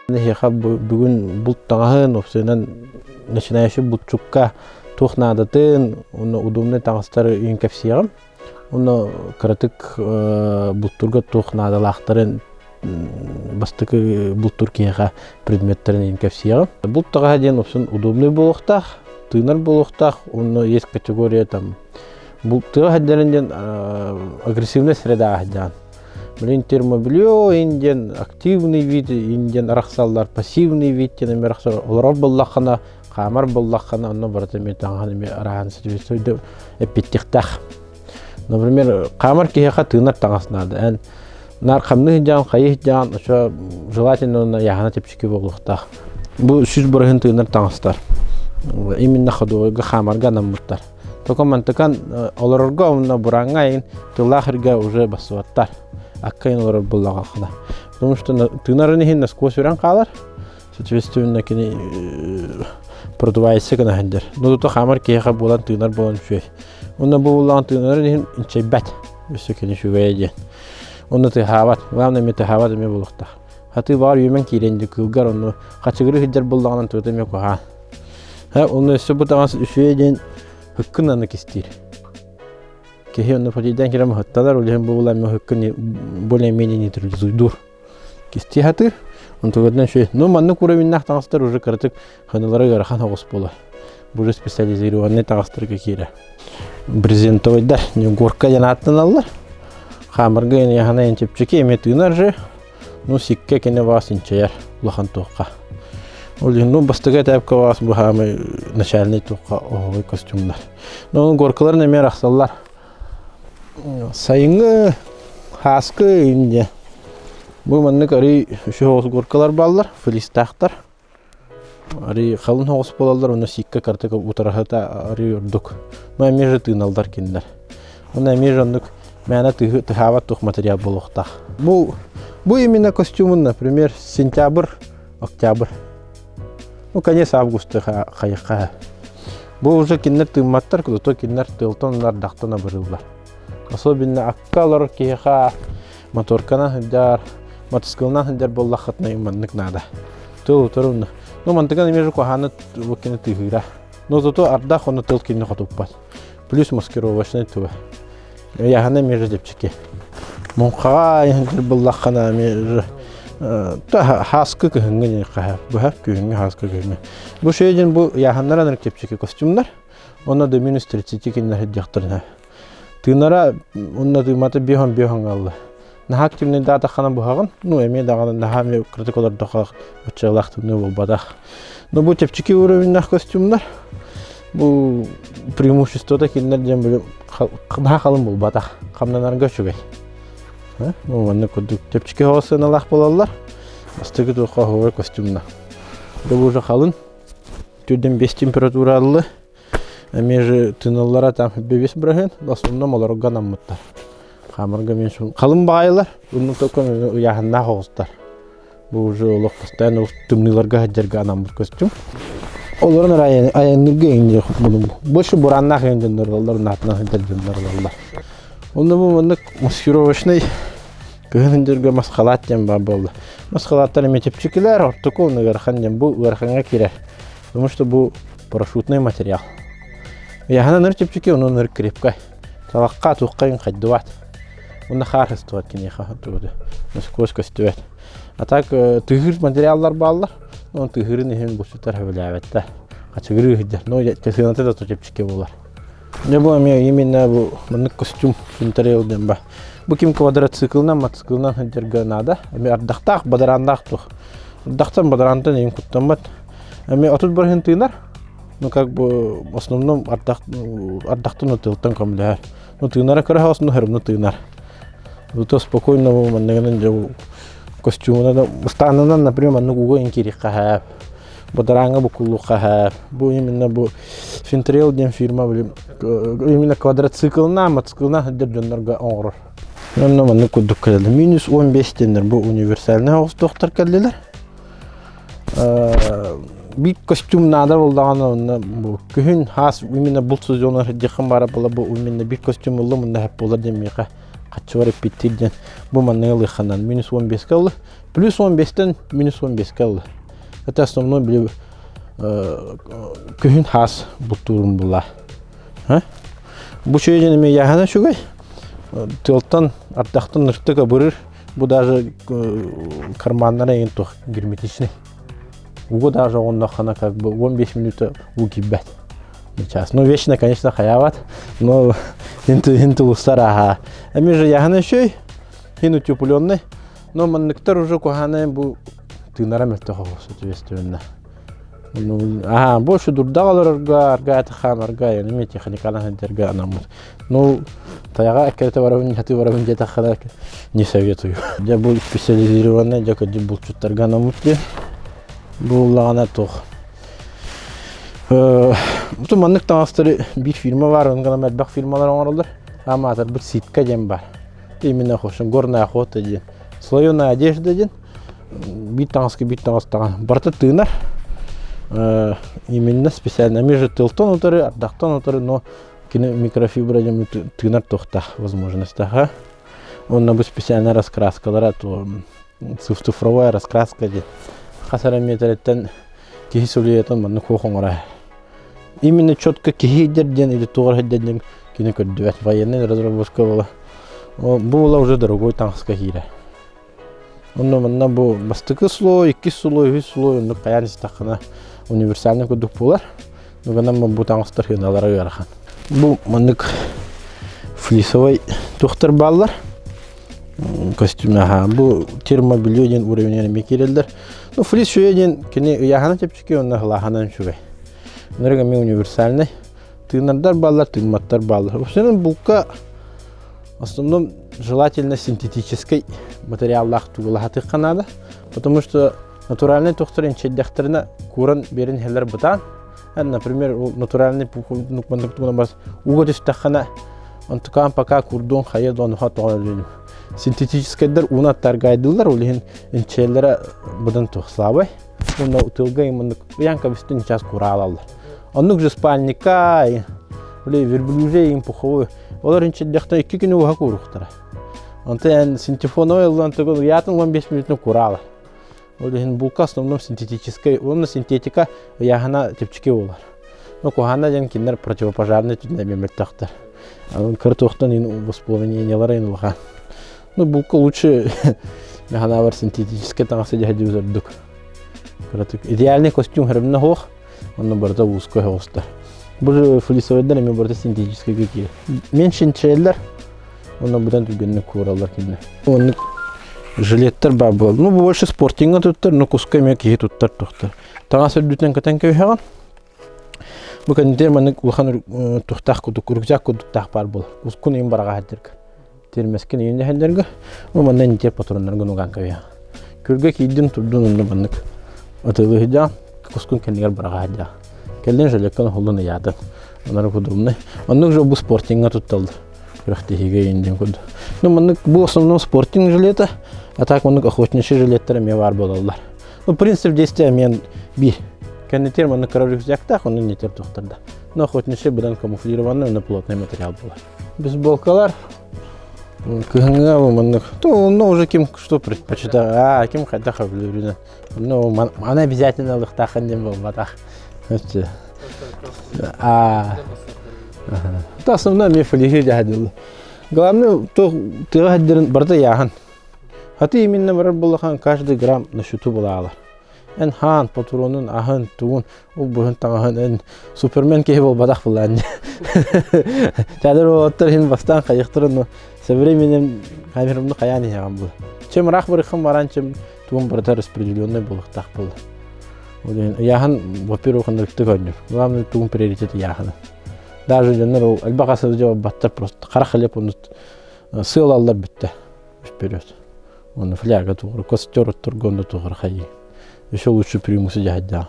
Эһиэхэ бүгүн булт таҥаһын, уопсайынан начинающий булчукка туох наадатын, уонна удобнай таҥастары ыйан кэпсиэҕим. Уонна кыратык бултуурга туох наадалаахтарын бастакы бултуур киһиэхэ предметтэрин ыйан кэпсиэҕим. Булт таҥаһа диэн уопсайынан удобный буолуохтаах, тыынар буолуохтаах, уонна есть категория там тыа сылдьарын диэн агрессивная среда сылдьаҕын. Блин, термобелье индиан активный вид, индиан арахсаллар, пассивный вид диэн эмиэ арахсар. Олорор буоллаххына, хаамар буоллаххына, онно барыта эмиэ таҥаһын эмиэ араан ситуация эппиттихтаах. Например, хаамар киһиэхэ тыынар таҥас наада. Эн наар хамныы сылдьаҕын, хайыы сылдьаҕын, очо желательно онно яһана чэпчэки буолуохтаах. Бу 100% тыынар таҥастар. Именно ходовойга хаамарга анаммыттар. Только мантыкан олорорго уонна бурааҥҥа айын тыллаах иргэ уже бассыбаттар. Аккайын олорор буллаҕахына. Потому что тыынарын иһин насквозь үрэн хаалар. Соответственно, кини продувается гына сылдьар. Ну, то хаамар киһиэхэ буолан тыынар буолан үчүгэй. Онно бу буллаҕын тыынарын иһин инчэйбэт. Өссө кини үчүгэйэ диэн. Онно тыһаабат. Главное, эмиэ тыһаабат эмиэ буолуохтаах. Хатыы баҕар үөмэн киирэн дии кыылгар онно хачыгырыы сылдьар буоллаҕынан тута эмиэ куһаҕан. Һэ, онно өссө бу таҥас үчүгэй диэн һыккын аны кистиир. Киһи онно фатийдан кирэн ыһытталар, ол иһин бу була эмиэ һыккын более-менее нейтрализуйдуур. Кистии сатыыр. Онтугутунан үчүгэй. Ну, маннык уровеннаах таҥастар уже кыратык ханылара ыарахан оҕус буолар. Бу уже специализированный таҥастарга киирэр. Брезентовайдар, горка диэн ааттаналлар. Хаамарга яхана чэпчэки эмиэ тыынар же. Ну, сиккэ кини баас инчэйэр улахан туохха. Ол иһин, ну, бастакы этапка баас бу хаамай начальный туохха оһоҕой костюмнар. Ну, горкаларын эмиэ арахсаллар. Сайыҥҥы хааскы инде. Бу маннык арый үчүгэй горкалар бааллар, флистаахтар. Арый халын соҕус буолаллар уонна сииккэ кыратык утараһыта арый ордук. Но эмиэ же тыыналлар кинилэр. Уонна эмиэ же оннук мээнэ тыһаабат туох материал буолуохтаах. Бу бу именно костюмун, например, сентябрь, октябрь. Ну, конец августа хайыхха. Бу уже кинилэр тыымматтар, зато кинилэр тыалтан ардахтан абырыыллар. Особенно акка олорор киһиэхэ моторканан сылдьар, мотоциклынан сылдьар буоллаххытына маннык наада. Тыл утары Ну, мантыган эмиэ куһааны бу кини тыһыыра. Но зато ардах ону тыл кинини хотуппат. Плюс маскировочный туга. Яһана эмиэ чэпчэки. Муҥхаҕа иһин буллаххына эмиэ хааскы кыһыҥҥы хаһа быһа күһүҥҥү хааскы күһүҥҥү. Бу шейдин бу яһаннар анар чэпчэки костюмнар. Онно до минус 30 кинилэр сылдьахтарына. Тыынара уонна тыыммата биэһон биэһон ылла. Наһаа активныйдаатаххына буһаҕын, ну эмиэ даҕаны наһаа эмиэ кыратык олордоххо оччолоох тымныы буолбатах. Но бу чэпчэки уровеннаах костюмнар, бу преимуществота кинилэр диэн били наһаа халыҥ буолбатах, хамнанарга үчүгэй. Ну маннык курдук чэпчэки соҕус сыаналаах буолаллар. Бастакы туохха оһуобай костюмна. Бу уже халыҥ, түрдэн бес температура аллы. Эмиэ же тыыналлара там бэбис быраһыан, в основном олорго анаммыттар. Хаамарга мен халын баҕайылар, оннук только ыйааһыннаах оҕустар. Бу уже олох постоянно тымныыларга сылдьарга анаммыт костюм. Олорон айанныырга эҥин больше бураннаах эҥин дьоннор ылаллар, наатынан сылдьар дьоннор ылаллар. Онно бу маннык маскировочный кыһын сылдьарга масхалаат диэн баар буолла. Масхалааттар эмиэ чэпчэкилэр, ортоку уонна ыарахан диэн бу ыарахаҥҥа киирэр. Потому что бу парашютный материал. Ыйааһына ныр чэпчэки, онон ныр крепкай. Талахха туоххайын хайдыбат. Уонна хаар сыстыбат киниэхэ тугу насквозь көстүбэт. А так тыһыыр материаллар бааллар. Онон тыһыырын иһин булчуттар сөбүлээбэттэр. Хачыгырыы сылдьар. Но сыаната да чэпчэки буолар. Дьэ бу эмиэ именно бу маннык костюм Финтарел диэн ба. Бу ким квадроциклынан, мотоциклынан сылдьарга наада. Эмиэ ардахтаах, бадарааннаах туох. Ардахтан, бадараантан иһин куттаммат. Эмиэ 30 бырыһын тыынар. Ну как бы в основном ардах ардахтан тылтан көмөлөһөр. Ну тыынара кыра но все тыынар. Зато спокойно манныгынан дьэ костюмунан ыстаанынан например маннык уга иҥкириэххэ сөп. Бадарааҥҥа буккуллуохха сөп. Бу именно бу Финтрел диэн фирма блин именно квадроциклынан, мотоциклынан сылдьар дьоннорго оҥорор. Онно маннык курдук кэлэллэр. Минус 15 диэннэр бу универсальнай оҕустуохтар кэллилэр. Биир костюм наада буоллаҕына онно бу күһүн хаас именно булт сезона сылдьыаххын баара буолла бу именно биир костюм ыллым онно сөп буолар диэн миэхэ. Хаччыбар эппиттиир диэн бу манныгы ылыахханан минус 15-ка ылла. Плюс 15-тэн минус 15-ка ылла. Это основной били күһүн хаас бултуурум була. Бу үчүгэй диэн эмиэ яһана үчүгэй. Тыалтан, ардахтан ыртык абырыр. Бу даже карманнара эҥин туох герметичный. Угу даже оҕуннаххына как бы 15 минута уу киирбэт. Сейчас. Ну, вечно, конечно, хаябат, но хин тулустар аха. Эми же яһана үчүгэй, хин утепленный. Но манныктар уже куһаанайын бу тыынара мөлтөх оҕус, соответственно. Аха, больше дурдаҕа олорорго, арга хаамарга, эми техниканан сылдьарга анаммыт. Ну, тайаҕа эккирэтэ барабын, хатыы барабын диэтэххэ не советую. Дьэ бу специализированный дьэ кырдьык булчуттарга анаммыт диэн. Бу уллаҕына туох. Бу маннык таҥастары биир фирма баар, онон элбэх фирмалар оҥороллор. Аамаатарбыт ситка диэн баар. Именно горная охота диэн. Слоеная одежда диэн. Биир таҥаска биир таҥас таҥас барыта тыынар. Именно специально между тылтан утары, ардахтан утары, но кини микрофибра диэн тыынар туохтаах возможностаха. Онно бу специальная раскраскалара то цифровая раскраска диэн хас эрэ миэтэрэттэн киһи сулуйатын маннык хуох оҥорор. Именно четко киһи идэр диэн или туох эрэ диэн кини көрдүбэт. Военный разработка буола. Бу була уже дорогой таҥаска киирэр. Онно манна бу бастакы слой, иккис слой, үһүс слой оннук хайаан истэххинэ универсальный курдук буолар. Гынан бу таҥастар сыаналара ыарахан. Бу маннык флисовай туохтар бааллар. Костюм аха. Бу термобелье диэн уровень эмиэ киирэллэр. Ну флис үчүгэй диэн кини ыйааһына чэпчэки уонна сылааһынан үчүгэй. Ынырык эмиэ универсальный. Тыынардар бааллар, тыымматтар бааллар. Вообще булка В основном желательно синтетическэй материаллаах тугулаһатыахха наада, потому что натуральный тохтор инчэйдэхтэринэ кууран биэрэн иһэллэр бытаан. Например, натуральный бас ууга түстэххинэ онтукаан пока курдуон хайа донуха тоҕон өлүнүм. Синтетическайдар ууну аттаргайдыллар, ол иһин инчэйэллэрэ быдан туох слабай. Уонна тылга иммуннук ыйан кэбистин сейчас кураалаллар. Оннук же спальника, били верблюжий им пуховой Олор инчирдэхтэ икки күнү уһа кууруктара. Онтон эн синтефоновай ыллан тугун уйаатын 15 минутун кураала. Ол иһин булка основном синтетическай уонна синтетика ыйааһына чэпчэки буолар. Но куһаана диэн кинилэр противопожарный түнэ мөлтөхтөр. Кыр туохтан ин воспламенениелара ин улахан. Ну булка лучше механавар синтетическай таҥасы дьаһадьыбыз ордук. Кыратык идеальный костюм хөрөмнө хуох. Онно барыта узкой оҕуста. Бу флисовойдар эмиэ барыта синтетическэй киирэр. Меньшинчээллэр онно быдан түргэнник куураллар кинилэр. Оннук жилеттер баар буолар. Ну, больше спортиҥҥа туттар, но куска эмиэ киһи туттар туохтар. Таҥас үрдүтүнэн кэтэн кэбиһэҕин. Бу кэннитигэр маннык улахан тухтаах курдук, рюкзак курдуктаах баар буолар. Кускун иин бараҕа сылдьарга. Тиэрмэскин иин дэһэллэргэ, бу манна интиэр патроннаргын угаан кэбиһэҕин. Күргэ киирдин турдун онно маннык атыылыы сылдьаҕын, кускун кэннигэр быраҕа сылдьаҕын. Кэллин жилеткын уһуллун ыйаатын. Онор удобный. Оннук же бу спортиҥҥа тутталлар. Күрэхтэһиигэ иин диэн курдук. Ну маннык бу основном спортинг жилета, а так маннык охотничий жилеттер эмиэ баар буолаллар. Ну принцип действия эмиэ биир. Кэннитер маннык кыра рюкзактаах, онно нетер туохтарда. Но охотничий быдан камуфлированный, онно плотный материал буолар. Бейсболкалар кыһыҥҥы маннык то онно уже ким что предпочитает а ким хайдах сөбүлүүрүнэн ну маны обязательно ылыахтааххын диэн буолбатах а то основной эмиэ флиһи дьаһадылла главное то тыаҕа сылдьарын барыта ыйааһын хаты именно барар буоллахан каждый грамм на счету булаалар эн хаан патронун аһын тугун Ол быһын таҥаһын эн супермен киһи буолбатах булаан. Чадар уолаттар иһин бастаан хайыхтарын но со временем камерамны хайаан иһэҕин бу. Чем ыраах барыххын баран чем тугун барыта распределенный буолуохтаах буолла. Ол иһин ыйааһын во-первых ынырыктык оонньуур. Главное тугун приоритет ыйааһына. Даже дьоннор ол элбэх асылдьа барбаттар просто хара хлеб ону сыалаллар бүттэ вперед. Оны фляга тугур, костер отторго онно тугур хайыы. Еще лучше примусы дьаһайдаах.